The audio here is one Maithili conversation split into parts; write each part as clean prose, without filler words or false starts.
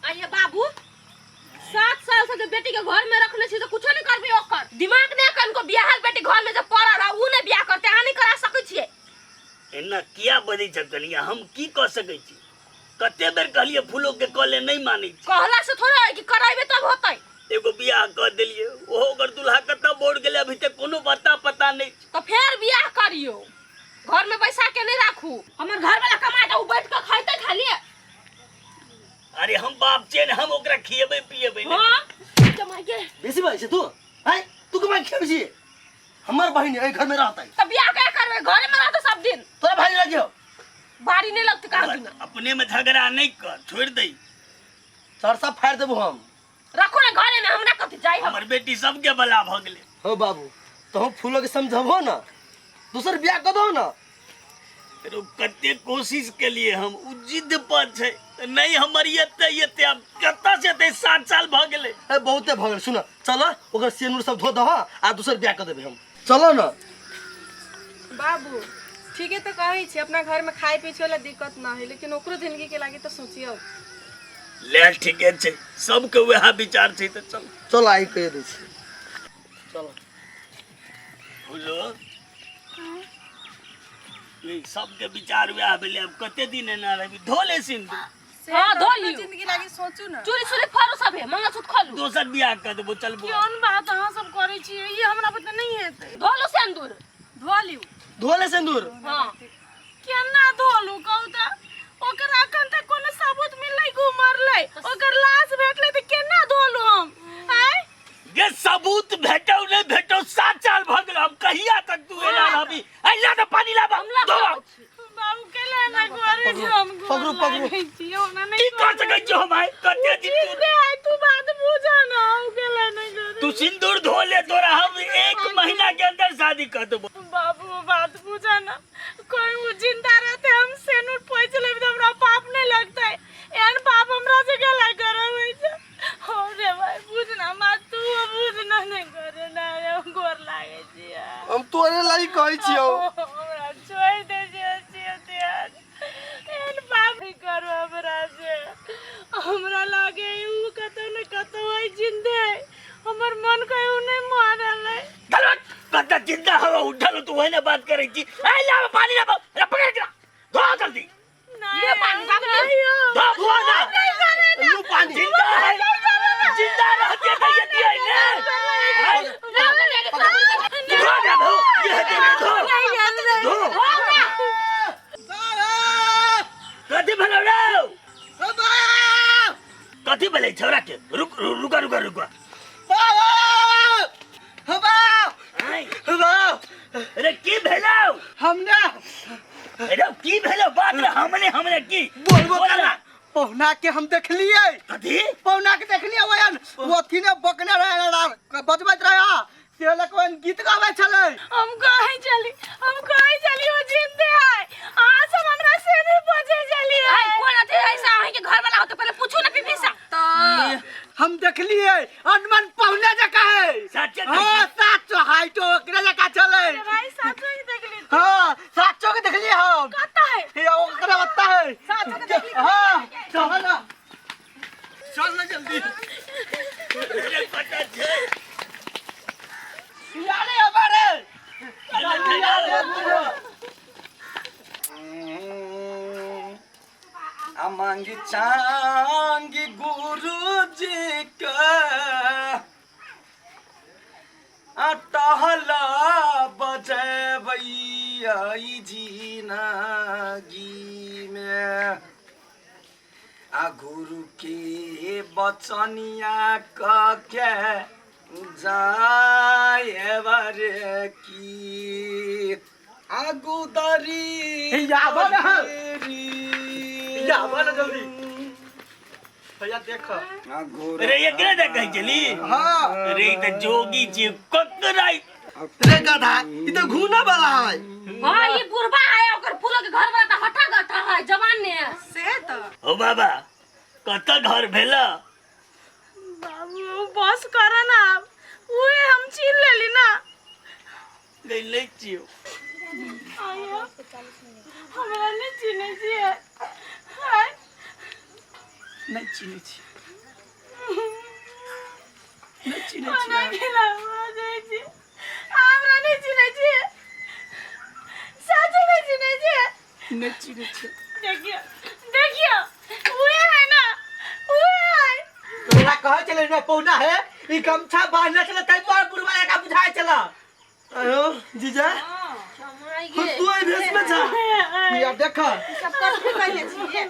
आइए बाबू, 7 साल से जो बेटी के घर में रखने छी तो कुछो नहीं करबी। ओकर दिमाग नहीं कनको बियाहल बेटी घर में जब पड़ल रहा, ऊ नहीं बियाह करते, अहाँ नहीं करा सकै छियै। एना किया बजै छ कनिया? हम की कऽ सकै छी? कते बेर कहलियै फूलो के कऽ ले, नहि मानै छै। कहला से थोड़ा है कि कराइबे तब होतै। एगो बियाह कऽ देलियै, ओहो ओकर दुल्हा कतऽ बोर गेलै, अभी तक कोनो पता पता नहि छै। तो फेर बियाह करियो, घर में बैसा के नहीं राखू। हमर घर वाला कमाए तऽ ऊ बैठ के खैतै खाली? अरे हम बाप छियै ने, हम ओकरा खिएबै पिएबै ने। हाँ कमाइए। बेसी बाजै छै तू आँय? तू कमाइ खेबै छी? हमर बहिन एहि घर में रहतै। तऽ बियाह क्या करबै? घरे में रहतै सब दिन। तोरा भाई लगियो। बाड़ी नहीं लगतै कहाँ दिन। अपने में झगड़ा नहीं कर, छोड़ दे। सरसा फाड़ि देबो हम। रखो ना घरे में, हमरा कथी जाई हम। हमर बेटी सबके बला भऽ गेलै। हो बाबू, तो फूलो के समझबो ना, दोसर बियाह कर दो ना। रो कते कोशिश केलिए हम, उ जिद पर छै तऽ नहि हमर एते एते आब कतऽ से एते? 7 साल भऽ गेलै। ए बहुते भऽ गेल। सुन, चल, ओकर सेनुर सब धो दह आ दोसर बियाह कर देबै हम। चलो ना। बाबू, ठीके तऽ कहै छी, अपना घरमे खाइ पीछे वाला दिक्कत ना है, लेकिन ओकरो जिंदगी के लागी तऽ सोचियौ। ले ठीके छै, सबके वएह विचार छै तऽ चल। चल, आइ कहि दै छी, चल। बोलो, ई सबके विचार वएह भेलै। आब कते दिन एना रहबी? धो ले सिन्दूर। से हाँ, तऽ धो अपनो लियौ। जिंदगी लागी सोचू ना। चूड़ी सुड़ी फरू सब है, मंगलसूत्र खोलू। दोसर बियाह कऽ देबो, चलबो। कोन बात अहाँ सब करै छियै? ई हमरा बुते नहि हेतै। धोलू सिन्दूर। धो लियौ। धो ले सिन्दूर। हाँ। केना धोलू कहू तऽ? ओकर अखन तक कोनो सबूत मिललै कि उ मरलै? ओकर लाश भेटलै तऽ केना धोलू हम आँय? गे सबूत भेटौ नहि भेटौ, 7 साल भऽ गेल। हम कहिया तक तू एना रहबी? अइला तऽ पानी लाबा, हमला धो। बाबू, केला ना करै छी हम? पकड़ू, पकड़ू। लागै छी ओना की नहि। कर सकै छियौ हम? आइ कते दिन तू जिंदे है, तू बात बुझ ना, उ केला नहीं करै। तू सिंदूर धो ले, तोरा हम एक महीना के अंदर शादी कर देबो। बाबू, बात बुझ ना, कोई उ जिंदा रहते हम सेनुर पोछ लेब तऽ हमरा पाप नहीं लगतै। एहन पाप हमरा से केला करब होइ छै? हो रे भाई, बुझ ना माँ, तू बुझ ना, नहीं करे ना रे, हम गोर लागे छियै। हम तोरे लागि कहै छियौ। हमरा छोड़ि दे छियै छियै ध्यान, एहन पाप नहीं करो हमरा से। हमरा लागे उ कतौ ने कतौ है जिंदे, हमर मन के उ नहीं मारल है। चलो, कतऽ जिंदा हवा उठल तू वही ना बात करै छी। ए लाब पानी, लाब, अरे पकड़ के धो जल्दी। ले पानी बाबू, ले। धो धो ना। लू पानी। जिंदा है, जिंदा रहते तो ये दिया ने। धो ना, धो, ये दे, धो धो। कथी भेलौ रे? कथी भेलै छौड़ा के? रुक, रुका रुका रुका। आँय, अरे की भेलौ? हमने अरे की भेलौ? बात रे, हमने हमने की बोलबो बोल करना ना। पहुना के हम देखलिए। कथी? पहुना के देखलिए, ओहन वो अथी ने बकने रहे, बजबैत रहे, से लक ओहन गीत गाबै छलै। हम कहै चली, हम कहै चली ओ जिंदे है, अहाँ सब हमरा से नहीं बचे चली। आइ कोन अथी ऐसा अहीं के घर वाला होते, पहले पूछू ना पीपी से। तऽ हम देखलिए अनमन पहुने जका है। सच्चे? हाँ, साचो, हाइटो ओकरे जका छलै। भाई, साचो ही देखली? हाँ, साचो के देखलिए हम। कता है? ये ओकरे बत्ता है। साचो के देखली? हाँ, चल ना, चल ना जल्दी। अरे पता छै। यारे हमारे आ मांगी चांगी गुरु जी के आ टहला बजेबैया जिनगी में, आ गुरु के बचनिया क के जाए रे की आगू दरी। आबऽ ना। आबऽ ना जल्दी भैया, देख। अरे एकरे ने कहै छली? हाँ। अरे ई तऽ जोगी छियै ककरा। रे गधा, ई तो घूना वाला है। हाँ, ये बुढ़बा है, ओकर फूलो के घर वाला तऽ हटा गठा है, जवान ने है। से तऽ ओ बाबा, कतऽ घर भेला? बाबू, बस कर ना आब, उहे हम छीन लेली ना। नहीं, नहीं छियौ। आयो, हमरा नहि चिन्है छियै? आँय? नहि चिन्है छी। चिन्है छी ओना केना बाजै छी हमरा नहि चिन्है छी सच नहि चिन्है छी नहि चिन्है छी देखियो देखियो उहे है ना उहे है तोरा कहै छलै ने पौना है ई गमछा बांधने छलै ताहि दुआरे बुढ़वा एका बुझाइ छला आयो जीजा तू एहि भेष में छा या देख सब कथी कहले छियै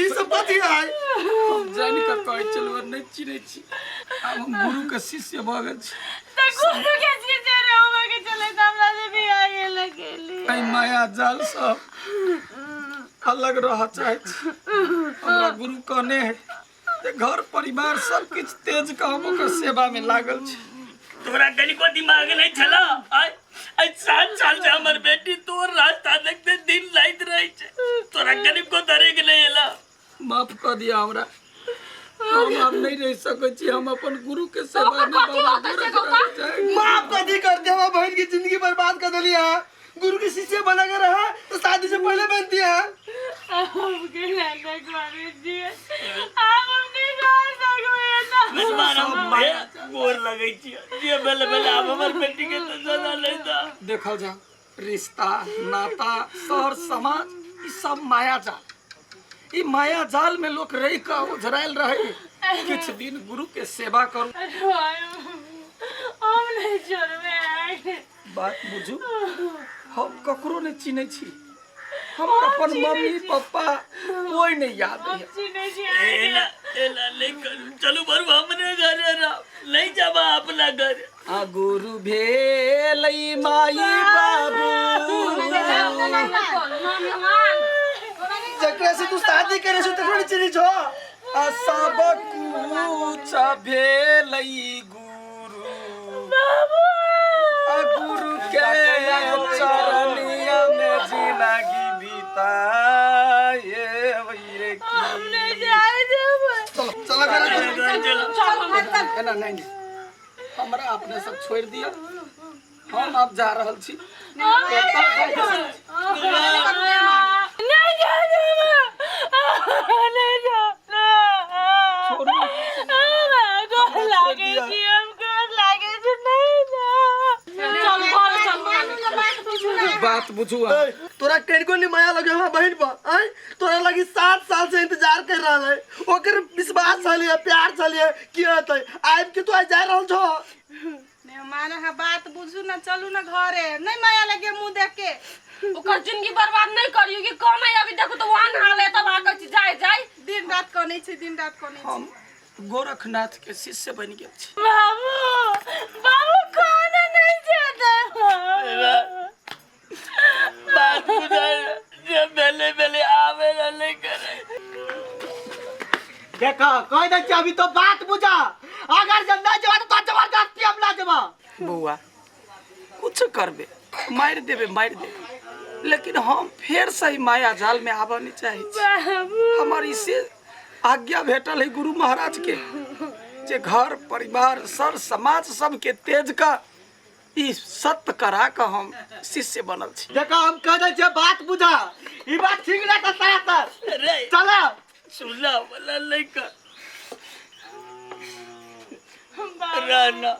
ई सब कथी है हम जानि कऽ कहै छलहुँ नहि चिन्है छी आब हम गुरुके शिष्य भऽ गेल छी तऽ गुरु के शिष्य रहबा के चले तऽ हमरा से बियाह गेल गेली एहि माया जाल सब अलग रहऽ चाहै छी हमरा गुरु कहने है जे घर परिवार सब किछु तेज कऽ हम ओकर सेवामे लागल छी तोरा कनिको दिमाग नहीं छला आय आइ 7 साल से हमर बेटी तोर रास्ता देखते दिन राति रहै छै तोरा कनिको दरेग नहीं एला माफ कऽ दिअ हमरा हम आब नहि रहि सकै छी हम अपन गुरु के सेवा मे कथी बाबा होतै से गोरख गौतम? रहै छै। माफ कथी कर दे हमारा बहन की जिंदगी बर्बाद कर दिली है गुरु के शिष्य बना के रहा तो शादी से पहले बनती है हम के लाला करे छियै आब हम नहि रह सकबै एना बेसमान हम हे, गोर लगै छियै जे भेल भेल आब हमर बेटी के तऽ सजा नहीं दऽ देखल जाओ रिश्ता नाता शहर समाज ई सब माया जाल ई माया जाल में लोग रहि कऽ ओझरायल रहे किछु दिन गुरु के सेवा करू हम नहि छोड़बै अहाँके बात बुझू हम ककरो नहि चिन्है छी हम अपन मम्मी पप्पा कोई नहीं याद हम है चिन्है छी अहाँके एला एला नहीं करू चलू बरू हमरे घरे रह नहीं जाबा अपना घर आ गुरु भेलै माई बाबू जकरा से तू शादी करे छो तकरा नहीं चिन्है छो आ सब कुछ भेलै गुरु आ गुरु के चरनिया में जिंदगी बिताए रे की हम नहि जाय देबै चलो चलो घर चलो चलो एना नहीं नहीं हमरा अपने सब छोड़ि दिअ हम आब जा रहल छी नहीं जा देबै नहीं जा छोड़ू हमरा गोर लागै छी हम गोर लागै छी नहीं जा चल घर चल बात बुझू अहाँ। ए, तोरा कनिको नहीं माया लगे हमरा बहन पर आय तोरा लगी 7 साल से इंतजार कर रहा है ओकर विश्वास छलिए प्यार छलिए की होतै आबि के तू आइ जा रहल छो मेहमान अहाँ बात बुझू ना चलू ना घरे नहीं माया लगे मुंह देख के ओकर जिंदगी बर्बाद नहीं करियो कि कौन है अभी देखो तो वहां हाल है तब आकर जाए जाए दिन रात कनै छै दिन रात कनै छै हम गोरखनाथ के शिष्य बनि गेल छी बाबू बाबू कौन नहीं जाता बात बुझाय जे भेले भेले आवे ना नहीं करे देखो कह दे छी अभी तो बात बुझा अगर जब नहीं जबा तो जबरदस्ती हम ला जबा बौआ कुछ करबे मारि देबे मारि देबे लेकिन हम फेर से ई माया जाल में आबऽ नहीं चाहै छी हमर इसे आज्ञा भेटल है गुरु महाराज के जे घर परिवार सर समाज सबके तेज का ई सत्य करा कऽ हम शिष्य बनल छी देखो हम कह दे छी बात बुझा ई बात ठीक ना कर सर रे चलो सुनला वाला नहीं कर रहना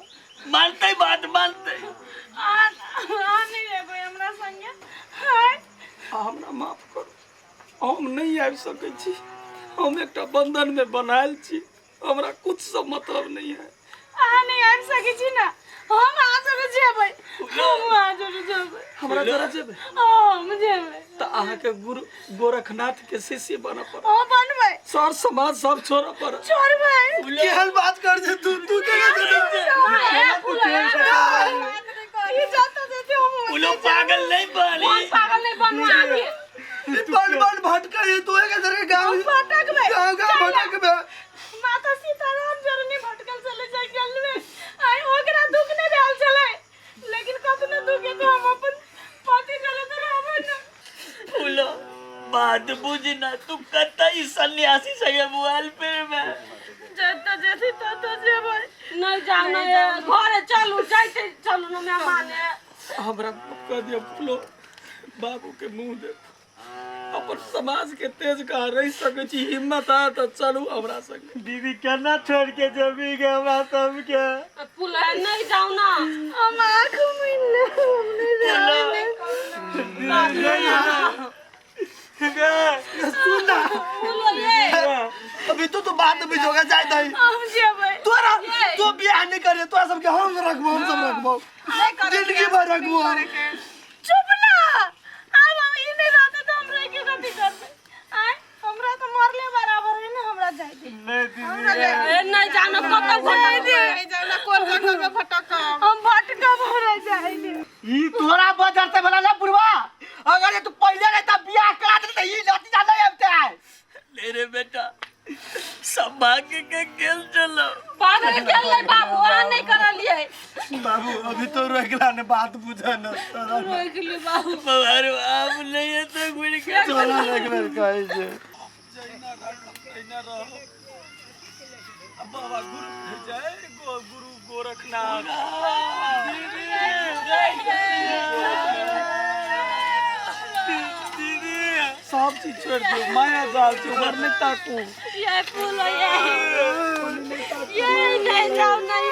मानते बात मानते आ आ नहीं रहबै हमरा संगे हाय आ हमरा माफ करू हम नहि आबि सकै छी हम एकटा बंधन में बनायल छी हमरा कुछ से मतलब नहीं है अहाँ नहीं आबि सकै छी ना हम अहाँ जरे जेबै हम अहाँ जरे जेबै हमरा जरा जेबै हम जेबै तऽ अहाँके गुरु गोरखनाथ के शिष्य बनऽ पड़त हम बनबै सर समाज सब छोड़ऽ पड़त छोड़बै केहन बात कर छे तू तू केना ई जतऽ जेतै हम उ लोग पागल नहीं बनी पागल नहीं बनू आगे बन बन भटके है तू एक इधर के गांव भटकबै गांव गांव भटकबे माता सीताराम जरनी भटकल चले जाय गेलबै आइ ओकरा दुख नहि भेल छलै लेकिन कतनो दुख हेतै हम अपन पति चले तऽ रहबै ने फूलो बात बुझना तू कतई सन्यासी संगे मोबाइल पे में जतऽ जेतै ततऽ जेबै नहीं जाओ नहीं घरे चलू जाइते चलू ना मेहमान है हमरा माफ कऽ दिअ फूलो बाबू के मुंह देखो अपन समाज के तेज कहाँ रहि सकै छी? हिम्मत है तऽ चलू हमरा संगे। दीदी केना छोड़ के जेबी गे हमरा सबके? पुल नहीं जाओ ना। हम आँख मुइन ले, हम नहीं जाएंगे। सुन ना, अभी तो तू बात में जोगा जाए दही। हम जेबै। तोरा तो बियाह नहीं करे, तोरा सबके हम रखबो, हम सब रखबो, जिंदगी भर रखबो हम। चुप ना। आब हम ई नहीं रहते तो हम रह के कथी करबै? आँय, हमरा तो मरले बराबर है ना, हमरा जाय दे। नहीं दीदी। ए, नहीं जानो कतौ भटक। नहीं जाओ ना, कोन जंगल में भटकब? हम भटकब, हमरा जाय दे। ई तोरा बजर से भला ना बुढ़वा, अगर ये तू पहले रहता बियाह करा देते त ई नतीजा नहीं आबते है। नहीं रे बेटा, सब भाग्य के खेल चलो। पागल खेल ले बाबू, अहाँ नहीं करलियै। बाबू अभी तो रोकला ने बात बुझा न तोरा। रोकि लियौ बाबू। बाबा आप नहीं है तो घुर के चला एक बेर कहै छै। जहिना राखब तहिना रहब। आ बाबा गुरु, जय गो गुरु गोरखनाथ। दीदी सब चीज छोड़ दो, माया जाल छै, ओकर नहि ताकू। ये फूल ये नहीं जाओ नहीं।